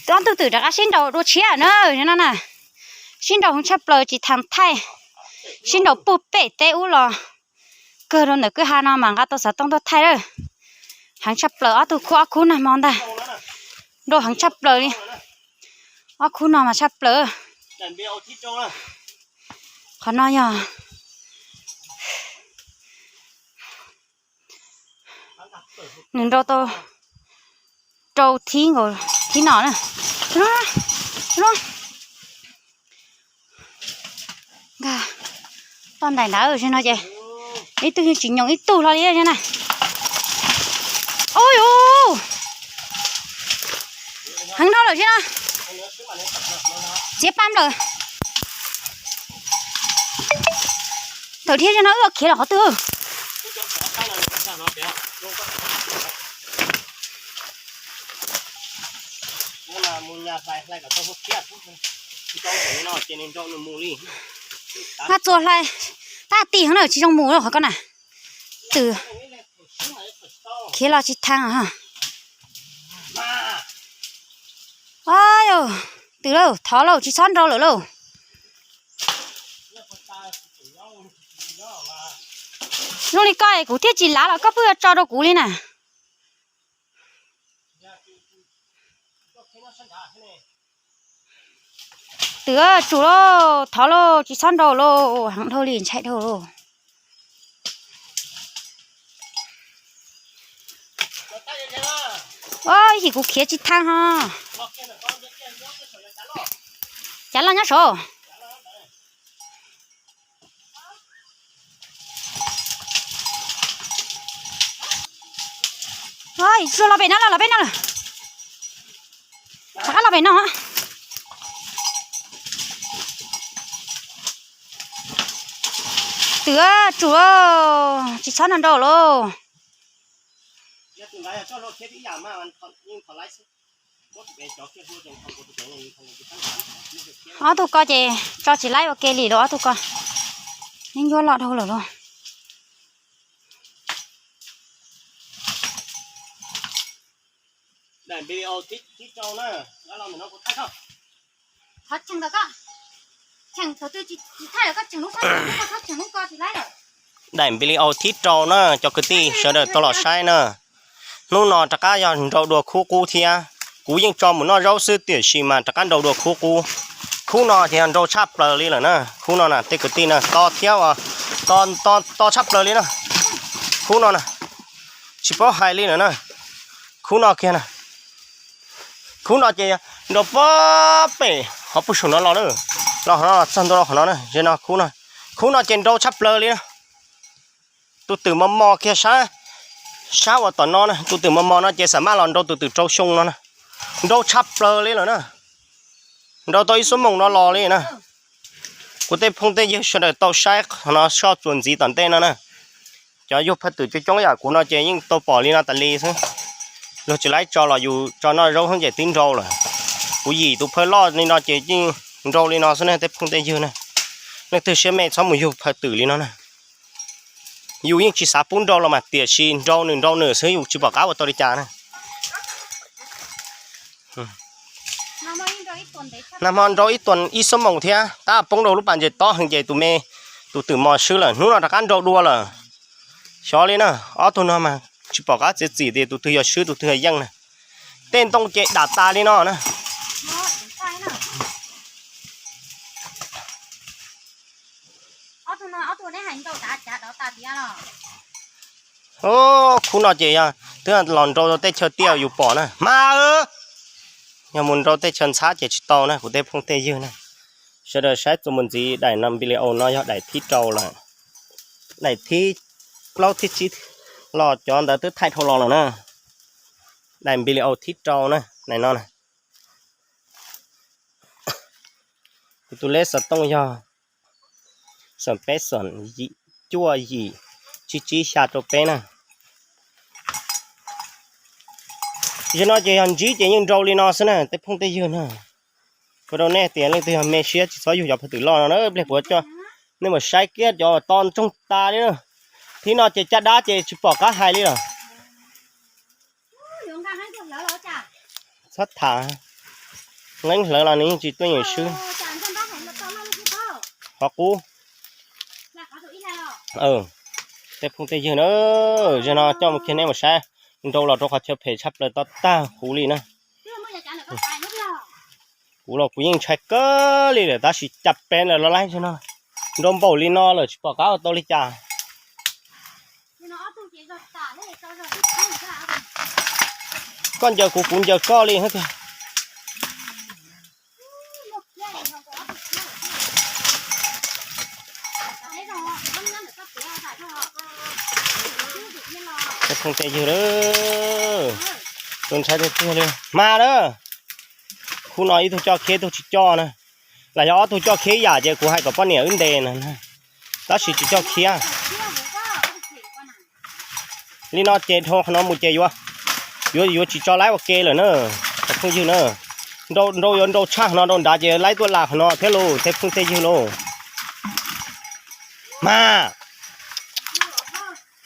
Ob tug twm rov qab sib nraus dua tshiab na, no na. Sib nraus heev tshaj plaws tsis thaij, sib nraus puag pem teb ub los kawg rau ntawm kwj ha no mas nqa tau xov tooj tuaj thaij lawm. Heev tshaj plaws ob tug khub ob khub nag hmo ntag. Nraus heev tshaj plaws li. Ob khub no mas tshaj plaws. Qhov no yog nws nrau tau rau thib nkaus thib no na. Toj ntais ntawd no ces ib tug yeej tsis nyoos ib tug hlo li na. Ub, heev dhau lawm thiab na. Txiav pam lawm. Tawm thiab no wb khiav los qhov twg? Nqa txuas hlais, tab tis heev na tsis zoo mus qhov ko na. Twm khiav los tsis thaij. Yog, twm lauj, thov lauj, tsis txhob nrau lawm lauj. Zoo li koj kuv thiaj tsis lav los koj pheej yuav tso rau kuv li na. Twm tsum lauj, thov lauj, tsis txhob nrau lauj, heev dhau li ntshai dhau lauj. Ib chim kuv khiav tsis thaij ho. Cav loj nyob saud. Los pem no lawm, los pem no lawm. Rov qab los pem no. Twm tsum, tsis txhob nrau lauj. Ob tug ko ces tso tsis laib ua ke li lauj, ob tug ko yeej yuav loj dhau lawm lauj. Daim video thib rau na cov kwv tij sawv daws tau los saib na. Hnub no rov qab yog nrau dua khub qub thiab. Kuv yeej tso mus noj zaub xwb tiam sis mas rov qab nrau dua khub qub. Khub no ces yog nrau tshaj plaws li lawm na. Khub no na tej kwv tij na, to thiab, to, to tshaj plaws li na. Khub no na, tsis paub hais li lawm na. Khub no kiag na. Khub no ces nrau puag pem hauv pug saum no los na, los qhov no txog ntua qhov no na, ze no khub no. Khub no ces nrau tshaj plaws li na. Tus twm mos mos kiag sab, sab uas tom no na, tus twm mos mos no ces xam maj los nrau tus twm rau xyoo no na. Nrau tshaj plaws li lawm na. Nrau tau ib xuab moos no los li na. Kuv tej phooj tej ywg sawv daws tau saib qhov no soj txuas ntxiv tom ntej no na. Cov yug phaj twm coob coob yam kuv no ces yeej tau pom li no tas li xwb. Luag tsis laib tso los yus tso noj zaub xwb ces twb nrau lawm. Kuv yim tus phaj loj li no ces yeej nrau li no xwb na tej phooj tej ywg na. Leej twg siab me txhob mus yug phaj twm li no na. Yus yeej tsis xav pub nrau los mas tiam sis nrau nws nrau nws xwb yus tsis pom qab ua tau li cas na. Nag hmo nrau ib tuas ib xuab moos thiab tab poob rau lub pas ntses tob heev ces tus me, tus twm mos swb lawm, hnub no rov qab nrau dua lawm. Xyov li na, ob tug no mas tsis pom qab txiav txim tias tus twg yog swb tus twg yog yeej na. Tej ntoo ces dam tas li no na. Khub no ces yog twb los nrau rau tej chaw tiaj yus pom na mas, yog mus nrau tej chaw ntxhab ces tsis tau na kuv tej phooj tej ywg na. Sawv daws saib txuas mus ntxiv daim no video no yog daim thib rau lawm. Daim thib plaub thib tsib los cov ntawd twb thaij dhau los lawm na. Daim video thib rau na, daim no na. Kuv tus leb xov tooj yog xoom peb xoom cuaj yim tsib tsib xya rau peb na. Zaum no ces yog ntsib ces yeej nrau li no xwb na tej phooj tej ywg na. Kuv rau nej tias leej twg yog me siab tsis txhob yug cov phaj twm loj no na, pliag kuv coj nej mus saib kiag cov to ntsoog tas li na. Thib no ces caj dab ces tsis pom qab hais li lawm. Txhob tham. Nqeeb hlawv los nws yeej tsis tuaj nyeem swb. Qhov qub. Tej phooj tej ywg na, zaum no coj mus kiag nej mus saib nrau los rau qhov chaw phem tshaj plaws to tag huv li na. Kuv los kuv yeej ntshai kawg li lawm tab sis cas peb lawm los laib zaum no. Nrau npaum li no lawm tsis pom qab ua tau li cas. Koj ncaws kuv kuv ncaws koj li tiag. Tej phooj tej ywg, tus ntshai tiag tiag li mas na. Khub no ib tug coj khiav ib tug tsis coj na. Los yog ob tug coj khiav ib yam ces kuv hais kom poj niam wb ntes na, tab sis tsis coj khiav. Li no ces dhau qhov no mus ces yuav, yuav yuav tsis tso laib ua ke lawm na, cov phooj ywg na. Nrau, nrau yuav nrau tshaj qhov no rau nrad ces laib tuaj las qhov no thiab lauj tej phooj tej ywg lauj. Mas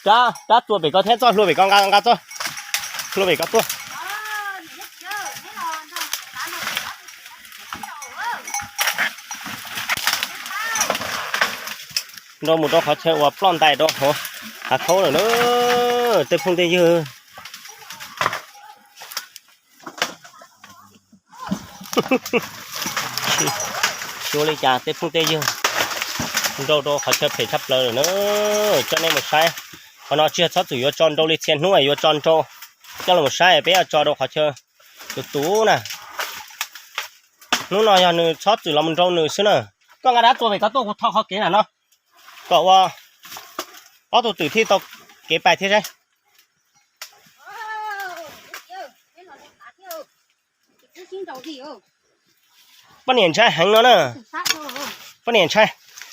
rab, rab txua pem ko thiab, txoj hlua pem ko, nqa, nqa txoj hlua pem ko tuaj. Nrau mus rau qhov chaw uas ploj ntais rau hauv hav khaub lawm na, tej phooj tej ywg. Xyov li cas tej phooj tej ywg, nrau rau qhov chaw phem tshaj plaws lawm na. Coj nej mus saib, qhov no tsis yog txhob txwm yuav tso nrau li txhia hnub yuav tso nrau. Coj los saib peb yuav tso rau qhov chaw tus tus na. Hnub no yog nws txhob txwm los mus nrau nws xwb na. Koj nqa rab txua pem ko tuaj kuv tho qhov kev na no, kom ua ob tug twm thiaj tau kev pais thiab saib. Poj niam ntshai heev no na. Poj niam ntshai,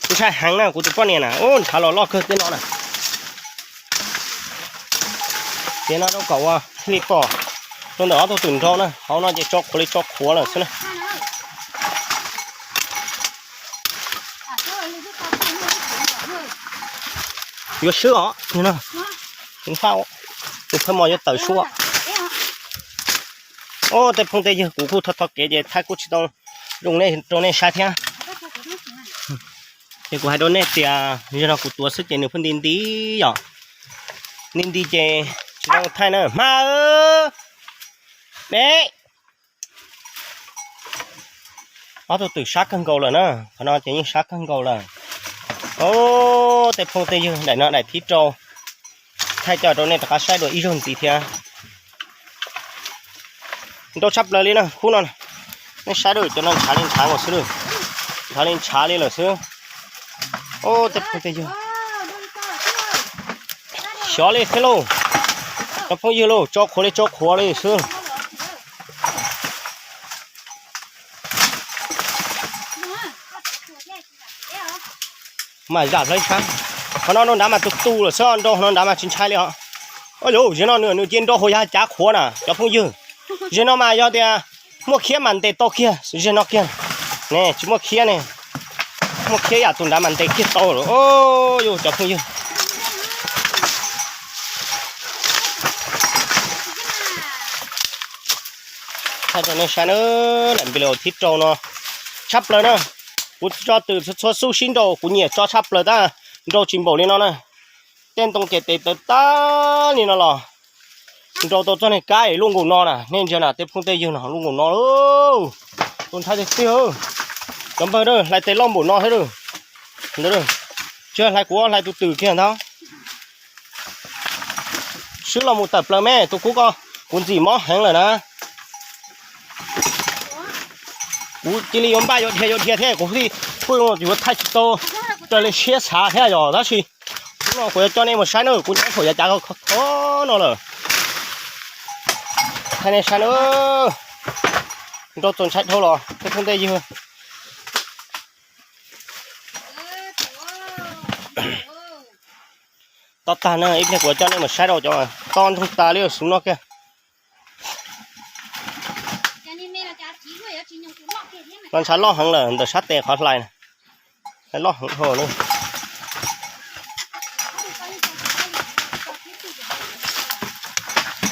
ntshai heev na, kuv tus poj niam na, ub, ntshav los loj kawg tej no na. Ces no rau kom ua thiaj li pom rau ntawm ob tug twm nrau na, hauv no ces tso qhuav li tso qhuav lawm xwb na. Yuav swb os, tus phaj mos yuav tawm suab. Ub, tej phooj tej ywg, kuv kuj tho tho kev ces thaij kuj tsis tau zoo rau nej saib thiab. Ces kuv hais rau nej tias zaum no kuv tuav xwb ces nws pheej nti nti yom. Nti nti ces tsis tau thaij na. Hma, peb. Ob tug twm sab kawg nkaus lawm na, qhov no ces yeej sab kawg nkaus lawm. Ub, tej phooj tej ywg, daim no daim thib rau, thaij coj rau nej rov qab saib dua ib zaug ntxiv thiab. Nrau tshaj plaws li na khub no, nej saib dua cov no ntshav li ntshav lawm xwb, ntshav li ntshav li lawm xwb. Ub, tej phooj tej ywg, xyov li thiab lauj, cov phooj ywg lauj, tso qhuav li tso qhuav li xwb. Mas zam hlawv sab, qhov no nrau nrad mas tus tus lawm xwb, nrau qhov no nrad mas tsis ntshai li os. Ua yuv, zaum no nws, nws cia nrau hauv yav cav qhuav na cov phooj ywg. Zaum no mas yog tias muaj khiab mas ntes tau kiag zaum no kiag. Ne tsis muaj khiab ne, muaj khiab yam tus nrad mas ntes kiag tau lawm. Ua yuv cov phooj ywg, thaij rau nej saib na, daim npis laus thib rau no tshaj plaws na. Kuv tso twm txhua xub sib nrau, kuv nyiam tso tshaj plaws tab, nrau tsis npaum li no na. Tej ntoo ces tes tawv tag li no los nrau tau txoj niag kab es luaj nkaus no na, nej ntsia na tej phooj tej ywg no, luaj nkaus no lauj. Tus ntshai tiag tiag, cov npawg, hlais tes loj npaum no thiab. Tsis hlais kuv, hlais tus twm kiag ntag. Swb los mus tawm plaws me tus kub ko, kuv ntxim mob heev lawm na. Kuv cia li yuav npaj yuav dhia yuav dhia thiab kuv thiaj kuj yuav thaij tsis tau raws li siab xav thiab yog tab sis hnub no kuv yuav coj nej mus saib na, kuv nyob saum yav cav khov no lawm. Thaij nej saib na, nrau txaus ntshai dhau los tej phooj tej ywg. Tob tag na, ib pliag kuv yuav coj nej mus saib rau cov tob ntsoog tas li xwb no kiag. No ntshav loj heev lawm ntawm sab tes qhov hlais, loj heev dhau li.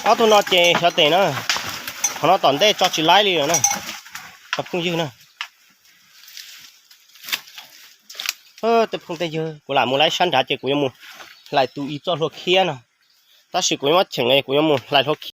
Ob tug no ces xyov tes na, qhov no tom ntej tso tsis laib li lawm na. Cov phooj ywg na, tej phooj tej ywg, kuv lam mus laib sab nrad ces kuv yuav mus hlais tus ib txoj hlua khiab no, tab sis kuv yuav muab cheem, kuv yuav mus hlais hlua khiab.